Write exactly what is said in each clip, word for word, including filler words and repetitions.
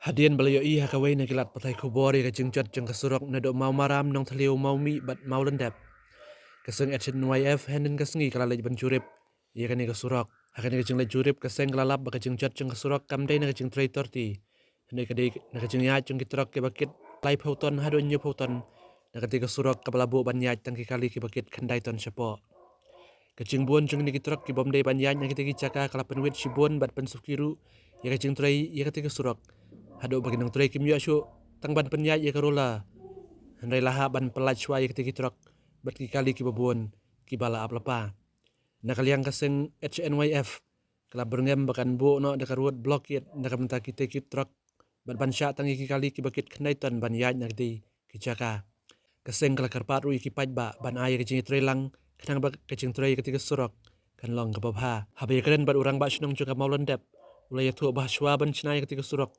Hadien ba la ïohi ha kawei na ki lad pathai khubor ïa ka jingjot jong ka surok naduh Mawmaram, Nongthliew, Mawmih bad Mawlyndep, ka seng H N Y F hynnin ka sngi ka la leit ban jurip ïa kane ka surok. Ha kane ka jingleit jurip, ka seng ka la lap ba ka jingjot jong ka surok kam dei na ka jingtrei torti, hynrei ka dei na ka jingïaid jong ki trok kiba kit laiphew ton haduh hynñiewphew ton na kata ka surok kaba la buh ban ïaid tang ki kali kiba kit khyndai ton shapoh. Ka jingbun jong kine ki trok ki bym dei ban ïaid na kita ki jaka ka la pynwit shibun bad pynsuki ruh ïa ka jingtrei ïa kata ka surok, haduh ba ki nongtrei kim ïoh shuh tang ban pynïaid ïa ka roller, hynrei la hap ban pyllait shuwa ïa kata ki trok bad ki kali kiba bun kiba la ap lypa. Na ka liang ka seng H N Y F ka la byrngem ba kan buh noh da ka road blockade na ka bynta kita ki trok bad ban shah tang ïa ki kali kiba kit khyndai ton ban ïaid na kata ki jaka. Ka seng ka la kyrpad ruh ïa ki paidbah ban ai ïa ka jingïatreilang khnang ba ka jingtrei ïa kata ka surok kan long kaba bha. Haba ïakren bad u Rangbah Shnong jong ka Mawlyndep, u la ïathuh ba shuwa ban shna ïa kata ka surok,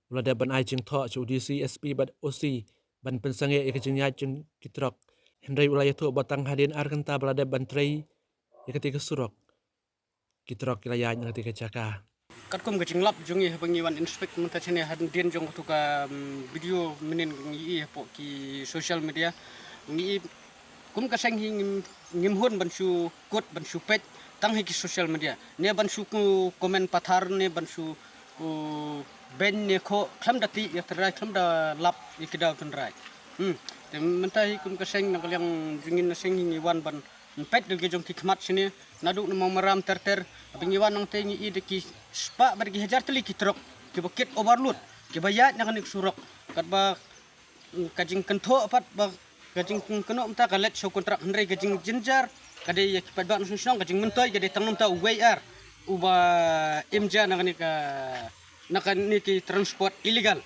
u la dep ban ai jingthoh sha u D C, S P bad O C ban pynsangeh ïa ka jingïaid jong ki trok. Hynrei u la ïathuh ba tang hadien ar kynta ba la dep ban trei ïa kata ka surok, ki trok ki la ïaid na kata ka jaka. Katkum ka jinglap jong ngi haba ngi wan inspect mynta shane hadien jong katu ka, mm, video mynnin ngi ïohi hapoh ki social media, ngi ïohi kum ka seng hi ngim, ngim hun ban shu kut ban shu peit tang ha ki social media, ne ban shu ku comment pathar, ne ban shu, uh, beiñ ne khoh khlem da tih ïa tynrai, khlem da lap ïa ki daw tynrai. Hmm. Te mynta hi kum ka seng na ka liang jong ngi na seng hi ngi wan ban peit da ki jong ki khmat shane naduh na Mawmaram ter ter. Haba ngi wan nangta ngi ïohi da ki spah bad ki hajar tylli ki trok kiba kit overload kiba ïaid na kane ka surok. Katba, mm, ka jingkynthoh pat ba ka jingkynnoh mynta ka leit sha u kontrak, hynrei ka jingjynjar ka dei ïa ki paidbah nongshong shnong, ka jingmyntoi ka dei tang na mynta uwei ar uba im ja na kane ka, na kane ki transport illegal.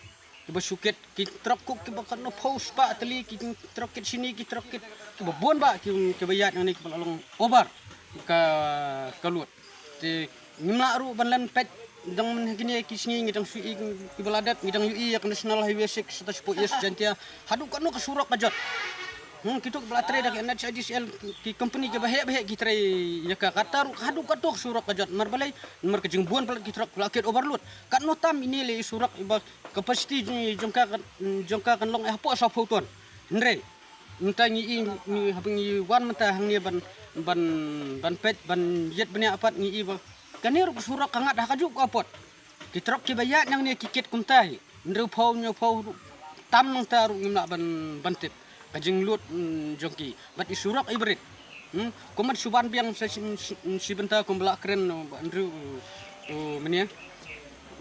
Kiba shu kit ki trok kuk kiba katno phew spah tylli ki trok kit shini, ki trok kit kiba bun ba ki, kiba ïaid na kane kiba la long over ka, ka load. Te ngim lah ruh ban len peit, dang mynne kine ki sngi ngi dang shu ïohi kiba la dep, ngi dang ïohi ïa ka National Highway six, sa ta shapoh East Jaintia, haduh katno ka surok ka jot. Hmm, kito kiba la trei da ka N H I D C L, ki company kiba heh ba heh ki trei ïa ka, kata ruh haduh katno ka surok ka jot. Namar balei? Namar ka jingbun palat ki trok ba la kit overload. Katno tam ine lei i surok iba capacity jong, jong ka, jong ka kan long hapoh sawphew ton. Hynrei mynta ngi i, ngi, haba ngi wan mynta hangne ban, ban, ban peit, ban ïit bniah pat, ngi i ba kane ruh ka surok ka ngat ha kajuh ka apot. Ki trok kiba ïaid nangne ki kit kumta hi, hynriewphew, hynñiewphew ruh, tam nangta ruh ngim lah ban, ban tip ka jinglut, mm, jong ki. Bad i surok iba rit, hmm, kumba shu wan biang sa shi, shi, shi bynta kumba la kren, uh, Bah Andrew, uh, uh, mynne,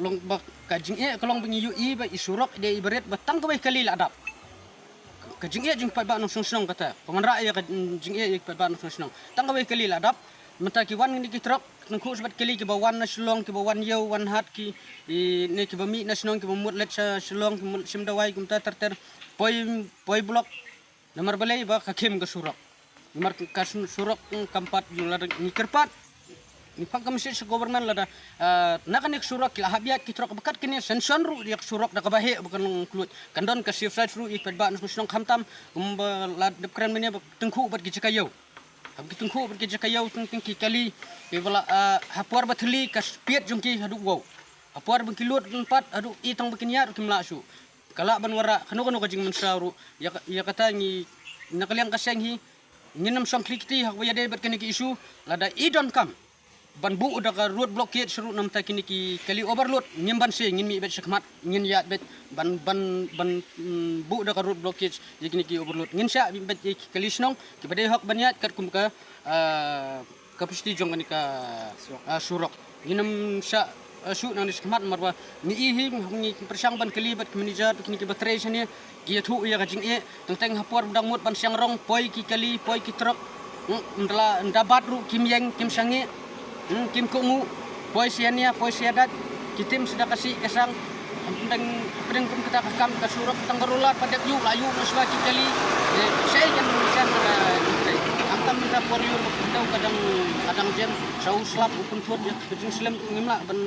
long ba ka jingeh ka long ba ngi ïohi ba i surok i dei iba rit ba tang kawei kali la dap. Ka jingeh jong ki paidbah nongshong shnong kata, ka wanrah ïa ka jingeh ïa ki paidbah nongshong shnong. Tang kawei kali la dap. Mynta ki wan ngi ki trok, tyngkhuh sha bad kali kiba wan na Shillong, kiba wan ïew wan hat, ki, i, ne kiba mih na shnong, kiba mut leit sha Shillong, kiba mut shim dawai, kumta ter ter. Poi, poi block. Namar balei? Ba ka khim ka surok. Namar ka su-, surok, mm, kam pat ïoh, lada ngi kyrpad, ngi phah ka message sha government lada, ah, na kane ka surok ki la hap ïaid ki trok ba kat kine, sanction ruh ïa ka surok da kaba heh ba kan long kluid. Kan don ka safe side ruh ïa ki paidbah nongshong shnong, khamtam kumba la dep kren mynne ba tyngkhuh bad ki jaka ïew. Haba ki tyngkhuh bad ki jaka ïew, teng teng ki kali kiba la, ah, ha por ba thylli ka speed jong ki haduh wow. Ha por ba ki lut pat haduh i tang ba kin ïaid ruh kim lah shuh. Ka lah ban wanrah kano kano ka jingmynsaw ruh. Ïa ka, ïa kata ngi, na ka liang ka seng hi, ngin ym shong khlieh kti ha kaba ïadei bad kine ki issue. Lada i donkam ban buh da ka road blockade ruh na bynta kine ki kali overload, ngim banse, ngin mih beit shakhmat, ngin ïaid beit ban, ban, ban, mm, buh da ka road blockade ïa kine ki overload. Ngin shah mih beit ïa ki kali shnong kiba dei hok ban ïaid katkum ka, ah, capacity jong kane ka, ah, surok. Ngin ym shah, ah, shuh nangne shakhmat, namar ba ngi i hi, ngi pyrshang ban kylli bad ki manager, kine kiba trei shane, ki ïathuh ïa ka jingeh. Teng teng ha por ba dang mut ban shang rong, poi ki kali, poi ki trok, hmm, ynda la, ynda bat ruh kim ïeng, kim shangeh, hmm, kim kohnguh. Poi sha ïania, poi sha ïadait, ki tim sha da ka sih ka sang. Hapdeng, hapdeng kum kata ka kam ka surok, tang ka roller pat dep ïuh, la ïuh noh shuwa ki kali. Eh, shaei kan shan ka, eh, khamtam mynta por ïuh ka dang, ka dang jem, sha u slap u pynthut ïa ka jingslem, ngim lah ban,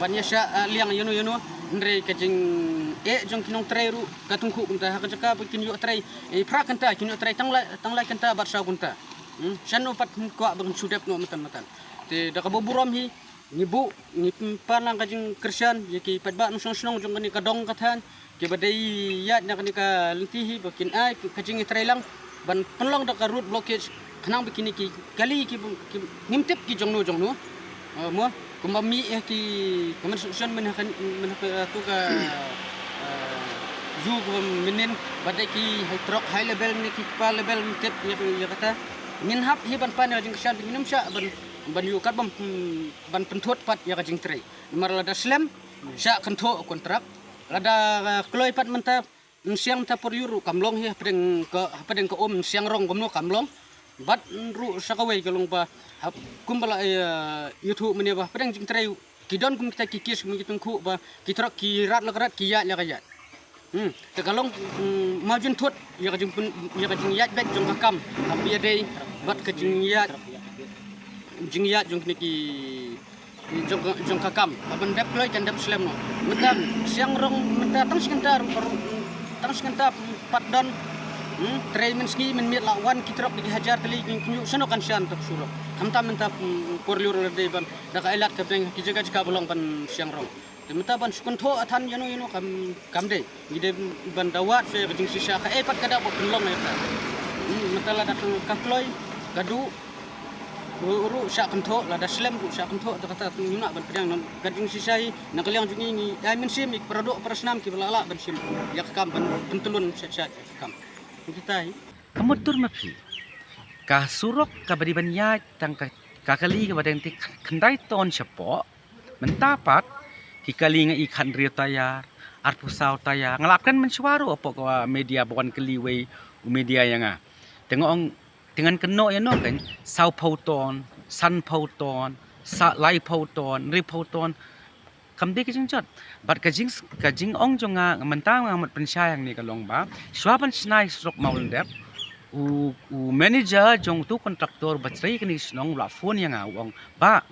ban ïa shah, eh, liang ïano ïano. Hynrei ka jingeh jong ki nongtrei ruh ka tyngkhuh kumta, ha ka jaka ba kin ïoh trei, eh, phra kynta kin ïoh trei tang lai, tang lai kynta bad saw kynta. Hmm, shano pat kin kwah ban shu dep noh mynta mynta. Te da kaba burom hi, Ngi buh, ngi pan lang ka jingkyrshan ïa ki paidbah nongshong shnong jong kane ka dong ka thaiñ, kiba dei ïaid na kane ka lynti hi, ba kin ai ka jingïatreilang ban pynlong da ka road blockage, khnang ba kine ki kali ki, ki ngim tip ki jongno jongno. Eh, mo, kumba mih ïa ki comment section mynha ka, mynha ka, eh, tu ka, eh, ïu kumba mynnin, ba dei ki high truck high level ne ki kpa level ngim tip ïa, ïa kata. Ngin hap hi ban pan ïa ka jingkyrshan, ngin ym shah ban, ban ïu kat ban, ban pynthut pat ïa ka jingtrei. Namar lada slem, shah kynthoh kontrak. Lada, eh, kloi pat mynta, nsiang mynta por ïuh ruh kam long hi hapdeng ka, hapdeng ka um nsiang rong kumno kam long. Bad ruh sa kawei ka long ba, hap, kumba la, eh, ïathuh mynne ba hapdeng jingtrei ki don kum kita ki case kum ki tyngkhuh ba ki trok ki rat la ka rat, ki ïaid la ka ïaid. Hmm, te ka long, hmm, mawjynthut ïa ka jingpyn, ïa ka jingïaid beit jong ka kam. Hap ïadei bad ka jingïaid, jingïaid jong kine ki, jong, jong ka kam. Haba dep kloi kan dep slem noh. Mynta nsiang rong, mynta tang shi kynta, tang shi kynta pat don. Hmm, trei mynsngi mynmiet la wan ki trok da ki hajar tylli, ki kynjoh shano kan shan tang surok. Khamtam mynta, hmm, por lur la dei ban da ka ailad ka beng ki jaka jaka ba long ban nsiang rong. Te mynta ban shu kynthoh than ïano ïano kam, kam dei. Ngi dei ban da wad sha ka jingshisha, kaei pat ka daw ba pynlong ïa ka. Hmm, mynta lada ka, ka kloi, ka duh, ruh, ruh shah kynthoh, lada slem ruh shah kynthoh, te kata ngi lah ban pdiang noh ka jingshisha hi. Na ka liang jong ngi, ngi ai mynsiem ïa ki para doh para snam kiba lah lah ban shim ïa ka kam, ban pyntyllun sha, sha ka kam. Kita hi. Ka mut dur ma phi. Ka surok kaba dei ban ïaid tang ka, ka kali kaba dang tip khyndai ton shapoh. Mynta pat ki kali nga i khathynriew tayar, arphew saw tayar. Nga la kren mynshuwa ruh hapoh ka media ba wan kylli wei u media ïa nga. Te nga ong, te ngan kynnoh ïa no kan, sawphew ton, sanphew ton, sa, laiphew ton, hynriewphew ton. Kam dei ka jingjot. Bad ka jing, ka jingong jong nga mynta nga mut pynshai hangne ka long ba, shuwa ban shna ïa surok Mawlyndep, u, u manager jong utu kontraktor ba trei kane ka shnong u la phone ïa nga, u ong, "Bah,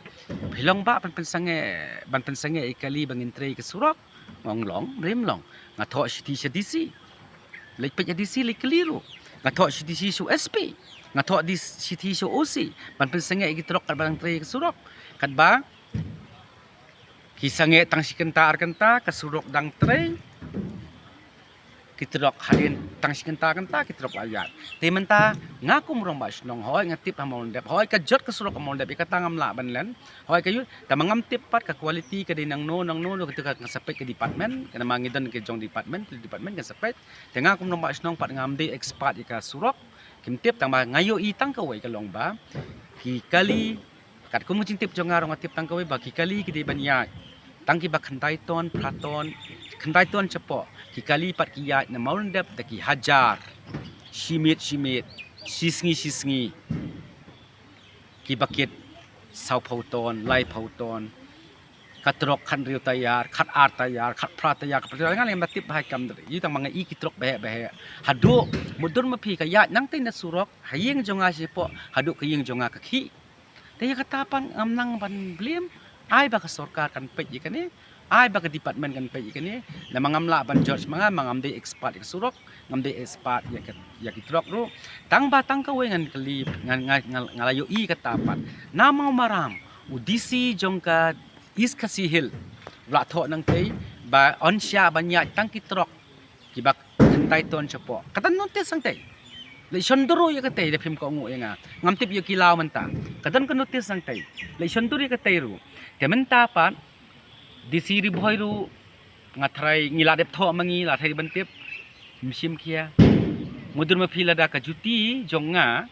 phi long bah ban pynsangeh, ban pynsangeh ïa kali ba ngin trei ka surok?" Nga ong, "Long, rim long." Nga thoh shithi sha D C. Leit peit ïa D C, leit kylli ruh. Nga thoh shithi sha u S P. Nga thoh di, shithi sha u O C ban pynsangeh ïa ki trok katba dang trei ka surok. Katba ki sangeh tang shi kynta ar kynta, ka surok dang trei. Ki trok hadien tang shi kynta ar kynta, ki trok la ïaid. Te mynta nga kum u rangbah shnong, hooid nga tip ha Mawlyndep, hooid ka jot ka surok ha Mawlyndep, ïa kata ngam lah ban len. Hooid ka ïoh, tangba ngam tip pat ka quality ka dei nangno nangno, kata ka, nga sa peit ka department, ka namar ngi don ka jong department, department ka sa peit. Te nga kum u rangbah shnong pat ngam dei expert ïa ka surok. Kim tip, tangba nga ïohi tang kawei ka long ba ki kali, katkum ka jingtip jong nga ruh nga tip tang kawei ba ki kali ki dei ban ïaid tang kiba khyndai ton, phra ton, khyndai ton shapoh. Ki kali pat ki ïaid na Mawlyndep da ki hajar. Shi miet shi miet, shi sngi shi sngi. Ki bakit sawphew ton, laiphew ton. Ka trok khathynriew tayar, khatar tayar, khatphra tayar, khatphra tayar, nga leh ba tip ba hai kam dei. Ïa tang ma nga i ki trok baheh baheh. Haduh, mutdur ma phi, ka ïaid nangtei na surok ha ïing jong nga shapoh haduh ka ïing jong nga ka khih. Te ïa kata pat ngam nang ban blame. Ai ba ka sorkar kan peit ïa kane, ai ba ka department kan peit ïa kane. Namar ngam lah ban judge ma nga, ma ngam dei expert ïa ka surok, ngam dei expert ïa ka, ïa ki trok ruh. Tangba tang kawei ngan kylli, ngan, nga, nga, nga la ïohi kata pat. Na Mawmaram, u D C jong ka East Khasi Hills u la thoh nangtei ba yn shah ban ïaid tang ki trok kiba khyndai ton shapoh. Ka don notice nangtei. Leit shon dur ruh ïa katei, da phim kohnguh ïa nga. Ngam tip ïa ki law mynta. Ka don ka notice nangtei. Leit shon dur ïa katei ruh. Te mynta pat D C Ri Bhoi ruh nga tharai ngi la dep thoh ma ngi, la tharai ban tip. Ym shim khia. Mutdur ma phi, lada ka juti jong nga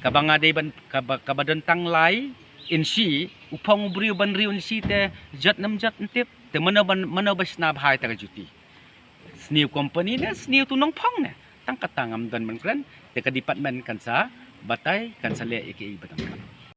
kaba nga dei ban, kaba, kaba don tang lai inshi, u phong u briew ban hynriew inshi te jot ne ym jot ym tip. Te mano ban, mano ba shna bha ïa kata ka juti? Sniew company ne sniew tu nongphong ne? Tang kata ngam don ban kren. Te ka department kan sa batai, kan sa leh ïa kiei ba dang.